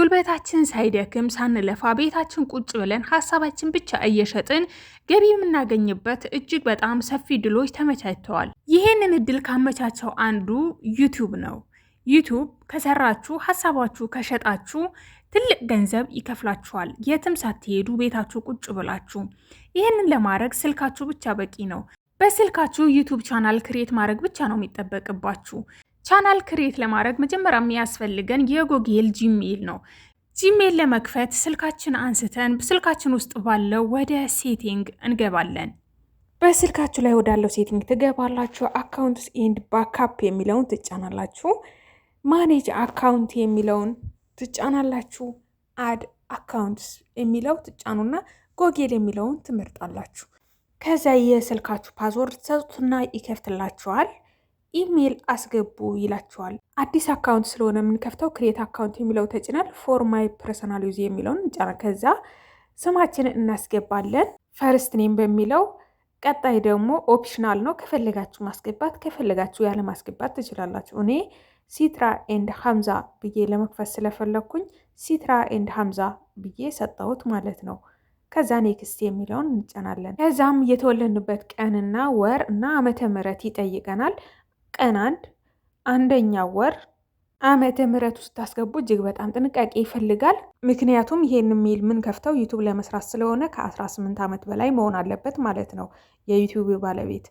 ጉልበታችን ሳይደክም ሳንለፋ ቤታችን ቁጭ ብለን ሀሳባችን ብቻ እየሸጥን ገቢ የምናገኝበት እጅግ በጣም ሰፊ እድሎች ተመቻችተዋል። ይህንን እድል ካመቻቸው አንዱ ዩቲዩብ ነው። ዩቲዩብ ከሰራችሁ፣ ሀሳባችሁ ከሸጣችሁ ትልቅ ገንዘብ ይከፍላችኋል። የትም ሳትሄዱ ቤታችሁ ቁጭ ብላችሁ። ይህንን ለማድረግ ስልካችሁ ብቻ በቂ ነው። በስልካችሁ ዩቲዩብ channel create ማድረግ ብቻ ነው የሚጠበቅባችሁ። Channel create ለማድረግ መጀመሪያ የሚያስፈልገን የጎግል ጂሜል ነው። ጂሜል ለመክፈት ስልካችን አንስተን ስልካችን ውስጥ ባለው ወደ setting እንገባለን። በስልካችሁ ላይ ወዳለው setting ትገባላችሁ። Accounts and backup የሚለውን ትጫናላችሁ። Manage account የሚለውን ትጫናላችሁ። Add accounts የሚለው ትጫኑና ጎግል የሚለውን ትመርጣላችሁ። ከዚያ የስልካችሁ password ትሰጡትና ይከፍትላችኋል። ኢሜይል አስገቡ ይላችኋል። አዲስ account ስለሆነ የምንከፍተው create account የሚለው ተጭነን for my personal use የሚለውን እንጫና። ከዛ ስማችንን እናስገባለን first name በሚለው፣ ቀጣይ ደግሞ optional ነው። ከፈለጋችሁ ማስገባት ከፈለጋችሁ ያለ ማስገባት ትችላላችሁ። እኔ ሲትራ and ሀምዛ ብዬ ለመክፈት ስለፈለግኩኝ ሲትራ and ሀምዛ ብዬ ሰጠሁት ማለት ነው። ከዛ next የሚለውን እንጫናለን። ከዛም የተወለድንበት ቀንና ወር እና ዓመተ ምሕረት ይጠይቀናል። ቀን 1፣ አንደኛ ወር፣ ዓመተ ምሕረቱ ስታስገቡ እጅግ በጣም ጥንቃቄ ይፈልጋል። ምክንያቱም ይሄን ኢሜል ምንከፍተው ዩቱብ ለመስራት ስለሆነ ከ18 ዓመት በላይ መሆን አለበት ማለት ነው የዩቱብ ባለቤት።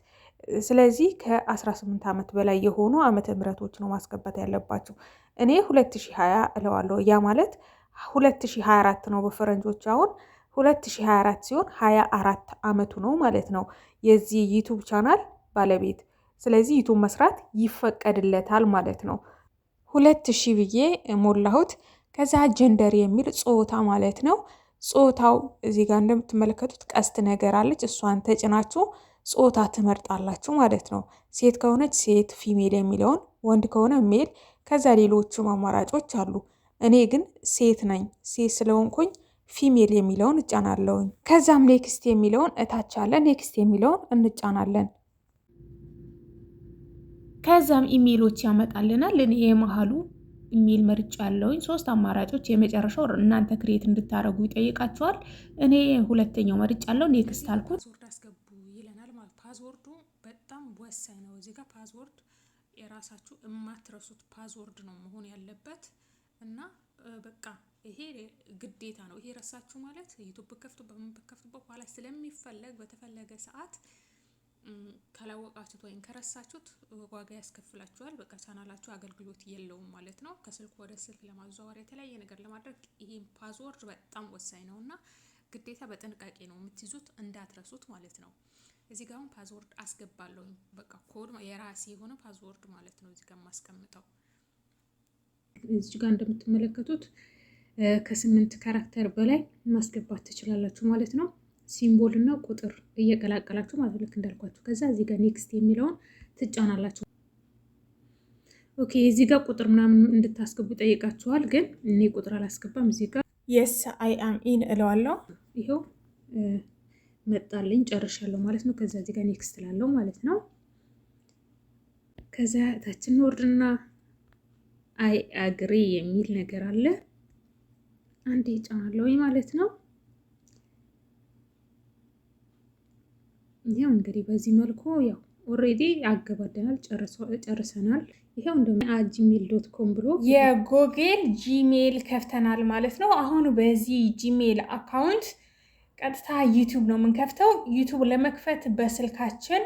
ስለዚህ ከ18 ዓመት በላይ የሆኑ ዓመተ ምሕረቶች ነው ማስገባት ያለባችሁ። እኔ 2020 እለዋለሁ። ያ ማለት 2024 ነው በፈረንጆች። አሁን 2024 ሲሆን 24 ዓመቱ ነው ማለት ነው የዚህ ዩቱብ ቻናል ባለቤት። ስለዚህ ዩቱብ መስራት ይፈቀድለታል ማለት ነው። 2000 ብዬ ሞላሁት። ከዛ gender የሚል ጾታ ማለት ነው። ጾታው እዚህ ጋር እንደምትመለከቱት ቀስት ነገር አለች። እሷን ተጭናችሁ ጾታ ትመርጣላችሁ ማለት ነው። ሴት ከሆነች ሴት female የሚለውን፣ ወንድ ከሆነ male፣ ከዛ ሌሎቹም አማራጮች አሉ። እኔ ግን ሴት ነኝ። ሴት ስለሆንኩኝ female የሚለውን እጫናለሁኝ። ከዛም next የሚለውን እታች አለ። Next የሚለውን እንጫናለን። ከዛም ኢሜሎች ያመጣልናል። እኔ የመሀሉ ኢሜል መርጫለሁኝ። ሶስት አማራጮች፣ የመጨረሻው እናንተ create እንድታደርጉ ይጠይቃችኋል። እኔ ሁለተኛው መርጫለሁ። Next አልኩት። Password አስገቡ ይለናል ማለት password ኡ በጣም ወሳኝ ነው። እዚህ ጋር password የራሳችሁ የማትረሱት password ነው መሆን ያለበት እና በቃ ይሄ ግዴታ ነው። ይሄ ረሳችሁ ማለት ዩቱብ ከፍቱ በምትከፍቱበት በኋላ ስለሚፈለግ በተፈለገ ሰዓት ካላወቃችሁት ወይም ከረሳችሁት ዋጋ ያስከፍላችኋል። በቃ ቻናላችሁ አገልግሎት የለውም ማለት ነው። ከስልክ ወደ ስልክ ለማዘዋወር፣ የተለያየ ነገር ለማድረግ ይሄን password በጣም ወሳኝ ነው እና ግዴታ በጥንቃቄ ነው የምትይዙት፣ እንዳትረሱት ማለት ነው። እዚህ ጋር አሁን password አስገባለሁ። በቃ ኮድ የራሴ የሆነ password ማለት ነው እዚህ ጋር የማስቀምጠው። እዚህ ጋር እንደምትመለከቱት ከ8 character በላይ ማስገባት ትችላላችሁ ማለት ነው። Symbol እና ቁጥር እየቀላቀላችሁ ማለት ልክ እንዳልኳችሁ። ከዛ እዚህ ጋር next የሚለውን ትጫናላችሁ። Okay፣ እዚህ ጋር ቁጥር ምናምን እንድታስገቡ ይጠይቃችኋል። ግን እኔ ቁጥር አላስገባም። እዚህ ጋር Yes, I am in እለዋለሁ። ይኸው መጣልኝ፣ ጨርሻለሁ ማለት ነው። ከዛ እዚህ ጋር next እላለሁ ማለት ነው። ከዛ ታችን ወርድና I agree የሚል ነገር አለ። አንዴ ጫናለሁ ማለት ነው። ይኸው እንግዲህ በዚህ መልኩ ያው already አገባደናል፣ ጨርሰናል። ይኸው እንደ @gmail.com ብሎ የጎግል ጂሜል ከፍተናል ማለት ነው። አሁን በዚህ ጂሜል account ቀጥታ ዩቱብ ነው የምንከፍተው። ዩቱብ ለመክፈት በስልካችን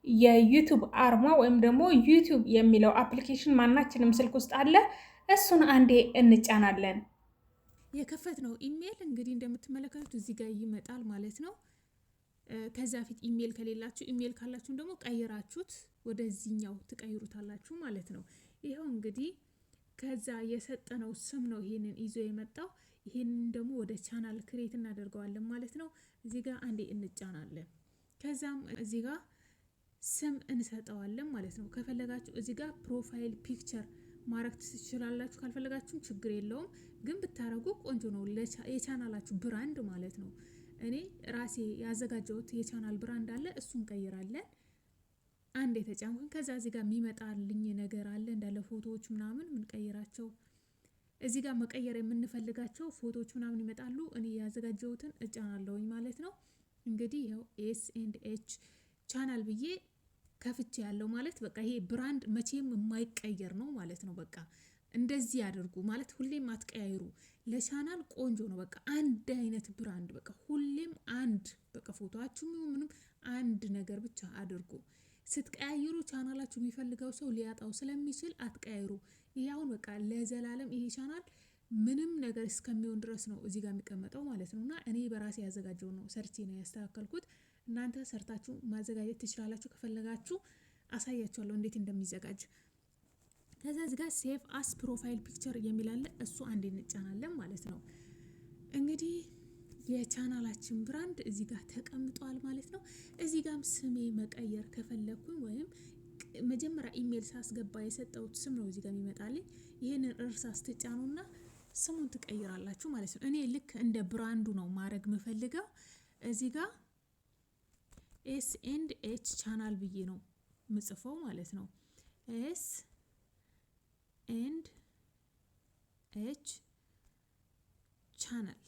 የዩቱብ አርማ ወይም ደግሞ ዩቱብ የሚለው application ማናችንም ስልክ ውስጥ አለ። እሱን አንዴ እንጫናለን። የከፈትነው ኢሜል እንግዲህ እንደምትመለከቱት እዚህ ጋር ይመጣል ማለት ነው። ከዛ ፊት ኢሜል ከሌላችሁ፣ ኢሜል ካላችሁም ደግሞ ቀይራችሁት ወደዚህኛው ትቀይሩታላችሁ ማለት ነው። ይኸው እንግዲህ ከዛ የሰጠነው ስም ነው ይሄንን ይዞ የመጣው። ይሄንን ደግሞ ወደ channel create እናደርገዋለን ማለት ነው። እዚህ ጋር አንዴ እንጫናለን። ከዛም እዚህ ጋር ስም እንሰጠዋለን ማለት ነው። ከፈለጋችሁ እዚህ ጋር profile picture ማድረግ ትችላላችሁ። ካልፈለጋችሁም ችግር የለውም፣ ግን ብታረጉ ቆንጆ ነው። የቻናላችሁ brand ማለት ነው። እኔ ራሴ ያዘጋጀሁት የ channel brand አለ፣ እሱን ቀይራለን። አንድ የተጫንኩኝ ከዛ እዚህ ጋር የሚመጣልኝ ነገር አለ እንዳለ ፎቶዎች ምናምን ምንቀይራቸው እዚህ ጋር መቀየር የምንፈልጋቸው ፎቶዎች ምናምን ይመጣሉ። እኔ ያዘጋጀሁትን እጫናለሁኝ ማለት ነው። እንግዲህ ይኸው S and H channel ብዬ ከፍቼ ያለው ማለት በቃ ይሄ brand መቼም የማይቀየር ነው ማለት ነው። በቃ እንደዚህ ያደርጉ ማለት ሁሌም አትቀያይሩ። ለቻናል ቆንጆ ነው። በቃ አንድ አይነት brand፣ በቃ ሁሌም አንድ፣ በቃ ፎቶአችሁ ምንም አንድ ነገር ብቻ አድርጉ። ስትቀያይሩ ቻናላችሁ የሚፈልገው ሰው ሊያጣው ስለሚችል አትቀያይሩ። ይሄ አሁን በቃ ለዘላለም ይሄ ቻናል ምንም ነገር እስከሚሆን ድረስ ነው እዚህ ጋር የሚቀመጠው ማለት ነው። እና እኔ በራሴ ያዘጋጀው ነው፣ ሰርቼ ነው ያስተካከልኩት። እናንተ ሰርታችሁ ማዘጋጀት ትችላላችሁ። ከፈለጋችሁ አሳያችኋለሁ እንዴት እንደሚዘጋጅ። ከዛ እዚህ ጋር save as profile picture የሚል አለ። እሱ አንዴ እንጫናለን ማለት ነው። እንግዲህ የቻናላችን brand እዚህ ጋር ተቀምጧል ማለት ነው። እዚህ ጋም ስሜ መቀየር ከፈለግኩኝ ወይም መጀመሪያ ኢሜል ሳስገባ የሰጠሁት ስም ነው እዚህ ጋር የሚመጣልኝ። ይህንን እርሳስ ትጫኑና ስሙን ትቀይራላችሁ ማለት ነው። እኔ ልክ እንደ brand ኡ ነው ማድረግ የምፈልገው። እዚህ ጋር S and H channel ብዬ ነው ምጽፈው ማለት ነው። S and H channel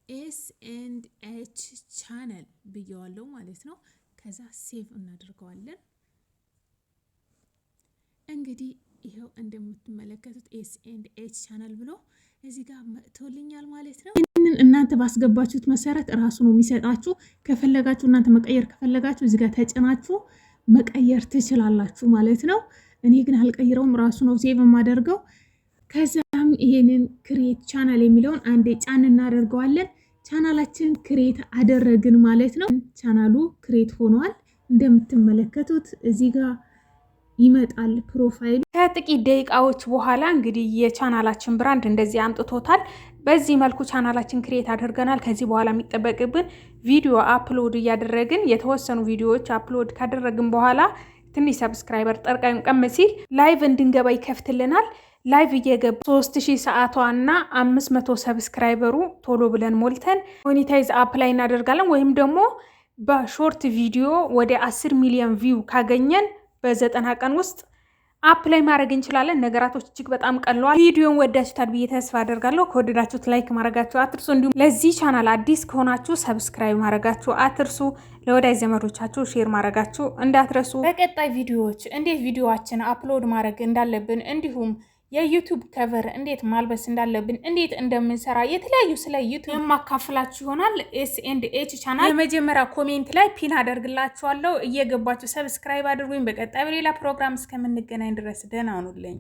S and H channel ብየዋለው ማለት ነው። ከዛ save እናደርገዋለን። እንግዲህ ይኸው እንደምትመለከቱት S and H channel ብሎ እዚህ ጋር መጥቶልኛል ማለት ነው። ይህንን እናንተ ባስገባችሁት መሰረት እራሱ ነው የሚሰጣችሁ። ከፈለጋችሁ እናንተ መቀየር ከፈለጋችሁ እዚህ ጋር ተጭናችሁ መቀየር ትችላላችሁ ማለት ነው። እኔ ግን አልቀይረውም፣ ራሱ ነው save የማደርገው። ከዛም ይሄንን create channel የሚለውን አንዴ ጫን እናደርገዋለን። ቻናላችን create አደረግን ማለት ነው። ቻናሉ create ሆኗል። እንደምትመለከቱት እዚህ ጋር ይመጣል profile ኡ። ከጥቂት ደቂቃዎች በኋላ እንግዲህ የቻናላችን brand እንደዚህ አምጥቶታል። በዚህ መልኩ ቻናላችን create አድርገናል። ከዚህ በኋላ የሚጠበቅብን ቪዲዮ upload እያደረግን፣ የተወሰኑ ቪዲዮዎች upload ካደረግን በኋላ ትንሽ subscriber ጠርቀም ሲል live እንድንገባ ይከፍትልናል። Live እየገባ 3000 ሰዓቷ እና 500 subscriber ኡ ቶሎ ብለን ሞልተን monetize apply እናደርጋለን። ወይም ደግሞ በ short ቪዲዮ ወደ 10 ሚሊዮን view ካገኘን በ90 ቀን ውስጥ apply ማድረግ እንችላለን። ነገራቶች እጅግ በጣም ቀለዋል። ቪዲዮን ወዳችሁታል ብዬ ተስፋ አደርጋለሁ። ከወደዳችሁት like ማድረጋችሁ አትርሱ። እንዲሁም ለዚህ ቻናል አዲስ ከሆናችሁ subscribe ማድረጋችሁ አትርሱ። ለወዳጅ ዘመዶቻችሁ share ማድረጋችሁ እንዳትረሱ። በቀጣይ ቪዲዮዎች እንዴት ቪዲዮዋችን upload ማድረግ እንዳለብን፣ እንዲሁም የ YouTube cover እንዴት ማልበስ እንዳለብን፣ እንዴት እንደምንሰራ የተለያዩ ስለ YouTube የማካፍላችሁ ይሆናል። S and H channel የመጀመሪያ comment ላይ pin አደርግላችኋለሁ። እየገባችሁ subscribe አድርጉኝ። በቀጣይ በሌላ ፕሮግራም እስከምንገናኝ ድረስ ደህና ሁኑልኝ።